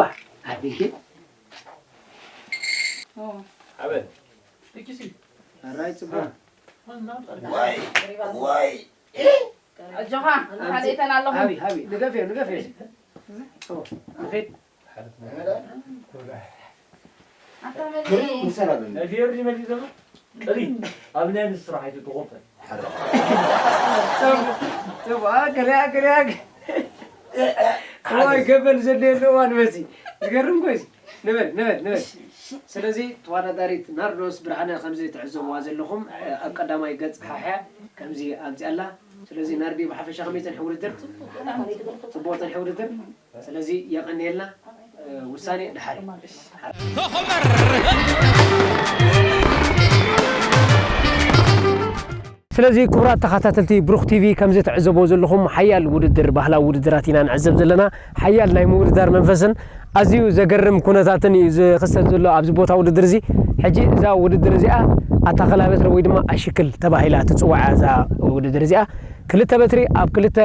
ኣቢልኪ። ኦ። ኣበል። ኣራይ፣ ጽቡቕ። ዋይ፣ ዋይ። ኣጆኻ፣ ሓደ እተን ኣለኹ። ሃቢ፣ ሃቢ፣ ንገፍዮ፣ ንገፍዮ። ኦ፣ ንኺድ። ኣታ መን ክሪ እዩ? ምሰል ኣለኒ። ናይ ፊዮሪ መሊስ ዘሎ? ቅሪ። ኣብ ናይ ንስ ስራሕ ኣይትተኾፈል። ጽቡቕ፣ ጽቡቕ። ኣግሪ፣ ኣግሪ፣ ኣግሪ። እዋይ፣ ገበል ዘድልየሉ እዋን መሲ። ዝገርም እኮ እዩ። ንበል፣ ንበል፣ ንበል። ስለዚ ተወዳዳሪት ናርዶስ ብርሃነ ከምዚ ትዕዘብዋ ዘለኹም፣ ኣብ ቀዳማይ ገጽ ሓሕያ ከምዚ ኣምጺኣ ኣላ። ስለዚ ናርዲ ብሓፈሻ ከመይ ጸንሐ ውድድር? ጽቡቕ ጸንሐ ውድድር። ስለዚ የቐንየልና፣ እ፣ ውሳኔ ድሓር። ስለዚ ክቡራት ተኸታተልቲ ብሩኽ ቲቪ፣ ከምዚ ትዕዘቦ ዘለኹም ሓያል ውድድር፣ ባህላዊ ውድድራት ኢና ንዕዘብ ዘለና። ሓያል ናይ ምውድዳር መንፈስን ኣዝዩ ዘገርም ኩነታትን እዩ ዝኽሰት ዘሎ ኣብዚ ቦታ ውድድር እዚ። ሕጂ እዛ ውድድር እዚኣ ኣታ ኸላበትረ ወይ ድማ ኣሽክል ተባሂላ ትጽዋዕ እዛ ውድድር እዚኣ። ክልተ በትሪ ኣብ ክልተ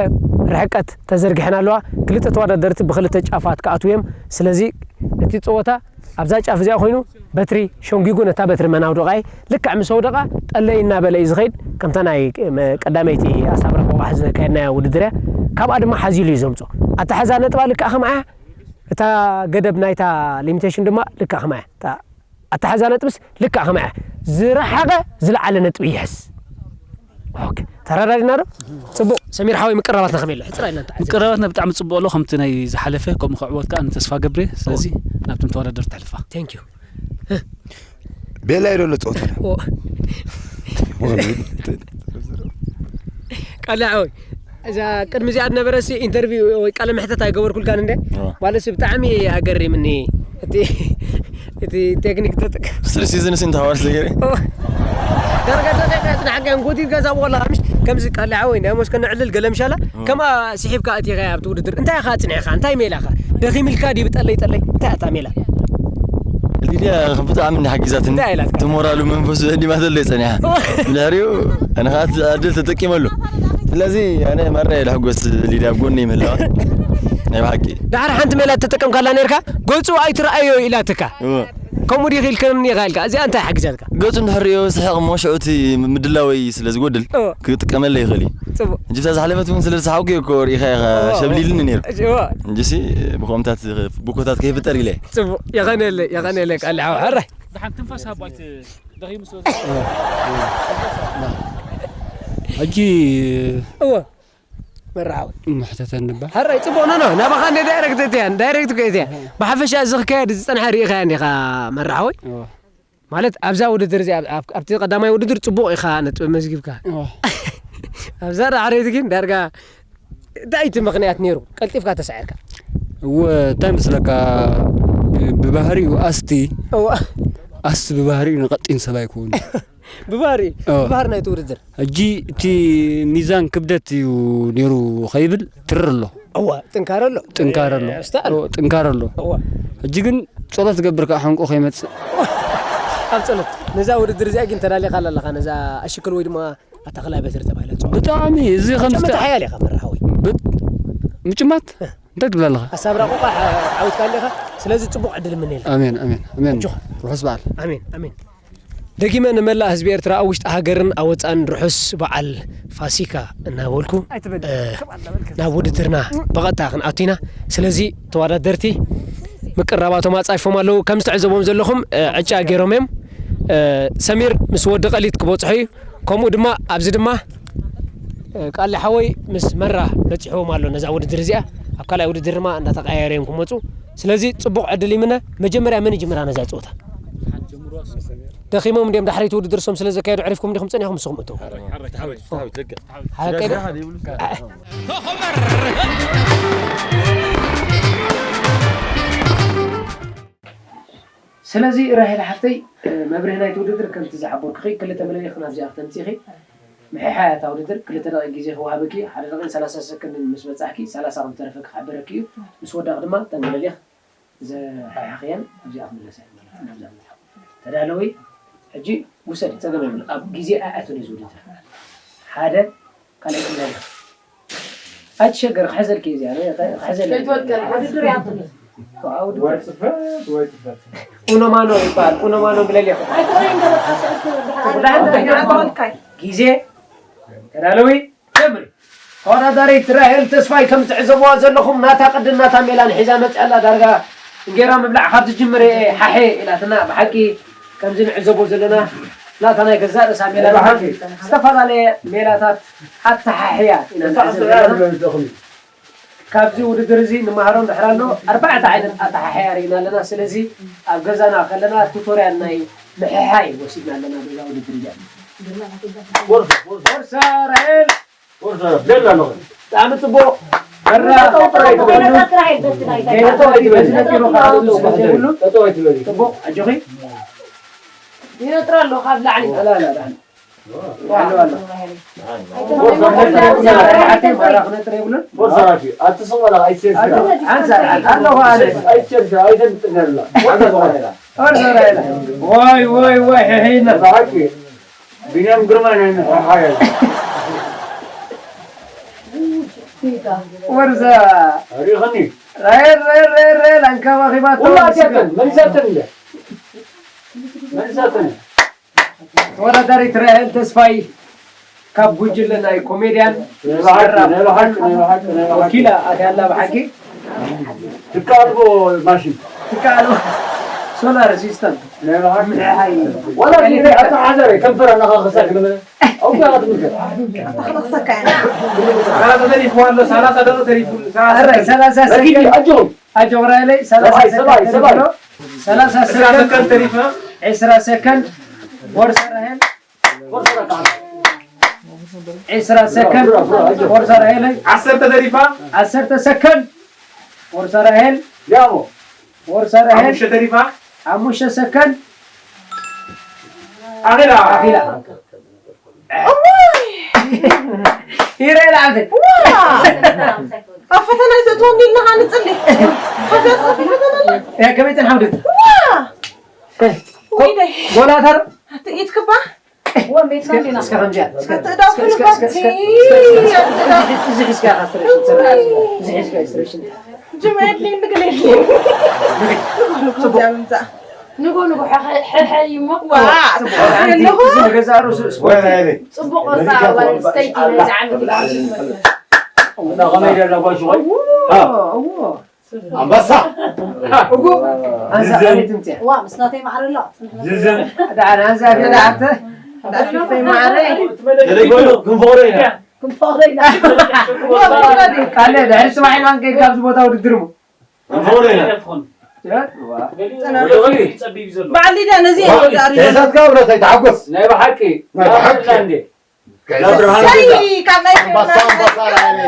ርሕቀት ተዘርጊሐን ኣለዋ። ክልተ ተወዳደርቲ ብክልተ ጫፋት ክኣትዉ እዮም። ስለዚ እቲ ጸወታ ኣብዛ ጫፍ እዚኣ ኮይኑ በትሪ ሸንጊጉ ነታ በትሪ መን ኣውደቓ፣ ልክዕ ምስ ኣውደቓ ጠለይ እናበለ እዩ ዝኸይድ። ከምታ ናይ ቀዳመይቲ ኣሳብራ ቆቋሕ ዘካየድናያ ውድድር እያ። ካብኣ ድማ ሓዚሉ እዩ ዘምጾ። ኣተሓዛ ነጥባ ልክዕ ከምኣ እያ። እታ ገደብ ናይታ ሊሚቴሽን ድማ ልክዕ ከምኣ እያ። እታ ኣተሓዛ ነጥብስ ልክዕ ከምኣ እያ። ዝረሓቐ ዝለዓለ ነጥቢ ይሕዝ። ኦኬ፣ ተረዳዲና ዶ? ጽቡቕ። ሰሚር ሓወይ፣ ምቅራባትና ከመይ ኣሎ? ሕጽር ኢልና እንተዓዘ። ምቅራባትና ብጣዕሚ ጽቡቕ ኣሎ። ከምቲ ናይ ዝሓለፈ ከምኡ ክዕወት ከኣ ንተስፋ ገብሬ። ስለዚ ናብቶም ተወዳደርቲ ተሕልፋ። Thank you። ቤላ ይደሎ ጸወታ። ኦ። ቃልያ ሓወይ፣ እዛ ቅድሚ እዚኣ ዝነበረ ሲ ኢንተርቪው ወይ ቃለ መሕተት ኣይገበርኩልካን እንደ? ኦ። ማለትሲ ብጣዕሚ ኣገሪምኒ። እቲ፣ እቲ ቴክኒክ ተጠቅ- ስሪ ሲዝን ስንት ሃዋርስ ዘይገሪ? ኦ። ዳርጋ ደቂቃ ጽናሕካ እዮም ጎቲት ገዛ ብቆላ ምሽ ከምዚ ቃልያ ሓወይ፣ ናይ ሞስከ ንዕልል ገለ ምሻላ፣ ኦ። ከምኣ ስሒብካ ኣቲኻ ኣብቲ ውድድር። እንታይ ኢኻ ጽኒሕካ? እንታይ ሜላኻ? ደኺምልካ ድዩ ብጠለይ ጠለይ? እንታይ እታ ሜላ? ሊድያ ብጣዕሚ እንዳ ሓጊዛትኒ። እንታይ ኢላትካ? እቲ ሞራሉ መንፈሱ ህዲማ ዘሎ እዩ ጸኒሓ። ኦ። ድሕሪኡ ኣነ ኸኣ እቲ ዕድል ተጠቂመሉ። ስለዚ ኣነ ማራ እየ ልሕጎስ ሊድያ ኣብ ጎነይ ምህላዋ። ናይ ብሓቂ። ደሓር ሓንቲ ሜላ ተጠቀምካላ ነርካ፣ ገጹ ኣይትረኣዮ ኢላትካ። እወ። ከምኡ ዲኺ ኢልከኒ ኢኻ ኢልካ። እዚኣ እንታይ ሓጊዛትካ? ገጹ እንድሕር ሪኦ ስሕቕ እሞ ሽዑ እቲ ምድላወይ ስለ ዝጎድል እወ። ክጥቀመለይ ይኽእል እዩ። ጽቡቕ። ሕጂ ብታ ዝሓለፈት እውን ስለ ዝሰሓቕኩ እየ እኮ ሪኢኻ ኢኻ እወ፣ እወ። ሸብሊልኒ ነይሩ። እወ። እንጂሲ ብኸምታት ብኮታት ከይፍጠር ኢለ እየ። ጽቡቕ። የቐንየለይ፣ የቐንየለይ ቃል ሓው። ሕራይ። ደሓን ትንፋስ ሃቦ ኣይት-፣ ደኺሙ ስለ ዘሎ። ሕጂ እወ። መርዓዊ። ምሕተተኒ እባ። ሕራይ፣ ጽቡቕ፣ ኖ፣ ኖ፣ ናባኻ እንደ ዳይሬክት እትያን፣ ዳይሬክት እኮ እትያን። ብሓፈሻ እዚ ክካየድ ዝጸንሐ ርኢኻዮ እንዲኻ መርዓዊ? እወ። ማለት ኣብዛ ውድድር እዚኣ፣ ኣብ-፣ ኣብቲ ቀዳማይ ውድድር ጽቡቕ ኢኻ ነጥቢ መዝጊብካ። እወ። ኣብዛ ዳሕረይቲ ግን ዳርጋ እንታይ እቲ ምኽንያት ነይሩ ቀልጢፍካ ተሳዒርካ? እወ፣ እንታይ መስለካ፣ ብባህሪኡ ኣስቲ፣ እወ። ኣስቲ ብባህሪኡ ንቐጢን ሰብ ኣይኮን። ብባህሪ፣ እወ። ብባህሪ ናይቲ ውድድር። ሕጂ እቲ ሚዛን ክብደት እዩ ነይሩ ከይብል ትርር ኣሎ። እወ፣ ጥንካረ ኣሎ። ጥንካረ ኣሎ። እስቲ ኣሎ። እወ፣ ጥንካረ ኣሎ። እወ። ሕጂ ግን ጸሎት ትገብር ከኣ ሓንቆ ከይመጽእ። ኣብ ጸሎት። ነዛ ውድድር እዚኣ ግን ተዳሊኻ ኣለኻ፣ ነዛ ኣሽክል ወይ ድማ ኣታኽላይ በትሪ ተባሂላ ትጽዋዕ። ብጣዕሚ እዚ ከም መጨመት ዝተ-፣ ሓያል ኢኻ መራሓዊ። ብት-፣ ምጭማት? እ። እንታይ ትብል ኣለኻ? ኣሳብራ ቆቋ ሓ-፣ ዓዊትካ ኣለኻ። ስለዚ ጽቡቕ ዕድል እምነየልካ። ኣሜን፣ ኣሜን፣ ኣሜን። ኣጆኻ። ርሑስ በዓል። ኣሜን፣ ኣሜን። ደጊመ ንመላእ ህዝቢ ኤርትራ ኣብ ውሽጢ ሃገርን ኣብ ወጻእን ርሑስ በዓል ፋሲካ እናበልኩ፣ ኣይትበል። እ፣ ከም ኣላ በልከ። ናብ ውድድርና ብቐጥታ ክንኣቱ ኢና። ስለዚ ተወዳደርቲ ምቅራባቶም ኣጻፊፎም ኣለዉ። ከም ዝተዕዘቦም ዘለኹም፣ እ፣ ዕጫ ገይሮም እዮም። እ፣ ሰሚር ምስ ወዲ ቀሊት ክበጽሖ እዩ። ከምኡ ድማ ኣብዚ ድማ፣ እ፣ ቃሊ ሓወይ ምስ መራ በጺሕዎም ኣሎ ነዛ ውድድር እዚኣ። ኣብ ካልኣይ ውድድር ድማ እንዳተቀያየረ እዮም ክመጹ። ስለዚ ጽቡቕ ዕድል ይምነ። መጀመርያ መን ይጅምራ ነዛ ጸወታ? ደኺሞም እንድዮም ዳሕረይቲ ውድድር ሶም ስለ ዘካየዱ ዕሪፍኩም ዲኹም ጸኒሕኩም ንስኹም እተዉ። ሓቂ ዶ? ስለዚ ራሄል ሓፍተይ፣ እ፣ መብርሂ ናይቲ ውድድር ከምቲ ዝሓበርኩኺ ክልተ መለሊኽ ናብዚኣ ክተምጽኢኺ። ምሕሓያ እታ ውድድር ክልተ ደቂቕ ግዜ ክወሃበኪ፣ ሓደ ደቂቕ ሰላሳ ሰከንድን ምስ በጻሕኪ፣ ሰላሳ ከም ዝተረፈኪ ክሕብረኪ እዩ። ምስ ወዳእኺ ድማ እተን መለሊኽ ዘሕሓኽየን ኣብዚኣ ክምለሳ እየን ማለት እዩ። ናብዛ መጽሓፍ። ተዳለዊ፣ ሕጂ ውሰዲ፣ ጸገም የብሉን። ኣብ ግዜ ኣይኣትውን እዩ እዚ ውድድር። ሓደ ካልኣይ ጥያቄ። ኣይትሸገር፣ ክሕዘልኪ እየ እዚኣ፣ ክሕዘልኪ። ከይትወድቀኒ። ውድድር እያ ትብል። ኣዎ፣ ውድድር። ወይ ጽፈት፣ ወይ ጽፈት። ኡኖ ማኖ ይበሃል። ኡኖ ማኖ ግለል ይኹን። ኣይትረኣይን ዶ በቃ ስዕት ብድሓን ብድሓን ትወድቀኒ። ግዜ። ተዳለዊ፣ ጀምሪ። ተወዳዳሪት ራሄል ተስፋይ ከም ትዕዘብዋ ዘለኹም ናታ ቅድን ናታ ሜላን ሒዛ መጽያ ኣላ። ዳርጋ እንጌራ ምብላዕ ካብ ትጅምር እየ ሓሄ ኢላትና። ብሓቂ ከምዚ ንዕዘቦ ዘለና ናታ ናይ ገዛእ ርእሳ ሜላ ብሓቂ ዝተፈላለየ ሜላታት ኣተሓሕያ ኢና ንዕዘብ ዘለና። ካብዚ ውድድር እዚ ንመሃሮ እንድሕር ኣሎ ኣርባዕተ ዓይነት ኣተሓሕያ ርኢና ኣለና። ስለዚ ኣብ ገዛና ከለና ቱቶርያል ናይ ምሕሓይ ወሲድና ኣለና በዛ ውድድር እዚኣ። ቦርሳ፣ ቦርሳ። ቦርሳ ራሄል። ቦርሳ፣ ደላ ኣለኹ። ብጣዕሚ ጽቡቕ። በራ። ጠጠው ጥራይ ትበሉ። ገይረ ጠጠው ኣይትበሉ። በዚ ነጢሩ ከኣ ስለ ዘይብሉ። ጠጠው ኣይትበሉ። ጽቡቕ፣ ኣጆኺ። ይነጥር ኣሎ ካብ ላዕሊ። ላ፣ ላ፣ ላ። ኣሎ፣ ኣሎ። ቦርሳ፣ ቦርሳ፣ ቦርሳ። ሓቲ ማራ ክነጥር የብሉን። ቦርሳ ናቲ። ኣቲ ስቕ በላ፣ ኣይትሸርሽራ። ኣጆ፣ ሓንሳብ ኣለኹ ኣነ። ኣይትሸርሽራ፣ ኣይተንጥገርላ። ቦርሳ ራሄል። ወይ፣ ወይ፣ ወይ፣ ሕሒና። ብሓቂ። ቢንያም ግርማ ናይ ምሕሓይ ኣሎ። ወርዛ ሪኸኒ ራሄል ራሄል ራሄል ራሄል ኣንከባኺባቶ። ኩላትያተን መሊሳተን እንደ መሊሳተን። ተወዳዳሪት ራሄል ተስፋይ ካብ ጉጅለ ናይ ኮሜድያን ናይ ብሓቂ ናይ ብሓቂ ናይ ብሓቂ ናይ ብሓቂ ወኪላ ኣትያላ ብሓቂ። ትከኣልቦ ማሽን ትከኣልቦ ሶላር ሲስተም ናይ ብሓቂ። ዋላ ኣተሓዛሪ ከንፈራ እናኸኸሳ ክልመ ኣውቃ ትምልከት። ኣተሓዛሪ ተሪፍዋ ኣሎ። ሰላሳ ደቂቕ ተሪፉ። ሰላሳ ሰላሳ ሰከንድ ኣጆኹም። ኣጆ ራሄለይ ሰላሳ ሰባይ ሰባይ ሰባይ። ሰላሳ ሰከንድ ተሪፋ። ዕስራ ሰከንድ ወርሳ ራሄል። ዕስራ ሰከንድ ወርሳ ራሄል። ዓሰርተ ተሪፋ። ዓሰርተ ሰከንድ ወርሳ ራሄል። ያሞ ወርሳ ራሄል። ሓሙሽተ ተሪፋ። ሓሙሽተ ሰከንድ ኣኺላ። ኣኺላ። ይረአ ለዓልቲ። ኣብ ፈተና ይዘእትወኒ ኢልና ንጽሊ። ከዚኣ ትኸፍል ፈተና ኣላ። እያ ከመይ ጽንሓ ውድት? ዋ! ውይ ደይ። ጎላታር? ኣቲ ኢድክባ? ወንቤት እስከ- ናንዴና። እስከ ከምዚኣ፣ እስከ- ኣቲ እዳው እስከ- እስከ- ክልባት። እስከ- እስከ- እስከ- እዚ ሒዝካ ኢኻ ስትረሽን፣ እዚ ሒዝካ ኢኻ ስትረሽን። ጅምዕት ሊን ንግል የድልየን። ንጎ ንጎ ሓሓይ እሞ። ዋ፣ ጽቡቕ። ሓንቲ ኣለኹ። እዚ ንገዛእ ርእሱ ስፖርት። ጽቡቕ ቅርጻ ኣዋል ስተይቲ ነዚ ዓመት ይባል። እና ከመይ ደላ ጓሽ ወይ? እዎ፣ እዎ። ኣንበሳ። እዎ። ኣንሳ ዝዝም። ኣቤት ምጽያ። ዋ፣ ምስ ናተይ ማዕረ ኣሎ። ዝዝም። ደሓን፣ ኣንሳ ኣቤት ደሓን። ደሓን፣ ናተይ ማዕረ። ተለይ ኮይኑ ክንፈቕዶ ኢና። ክንፈቕዶ ኢና። እዎ፣ እዎ፣ እዎ። ኣለ፣ ድሕሪ ጽባሕ ኢልዋን ከይድ ካብዚ ቦታ ውድድር እሞ። በዓል ሊድያ ነዚ እዩ ዝኣቱ። ተሳትካ ብረተይ ተሓጎስ። ናይ ብሓቂ ናይ ብሓቂ። እንዴ? ሰይ፣ ካብ ናይ ኣንበሳ፣ ኣንበሳ፣ ላዕሊ።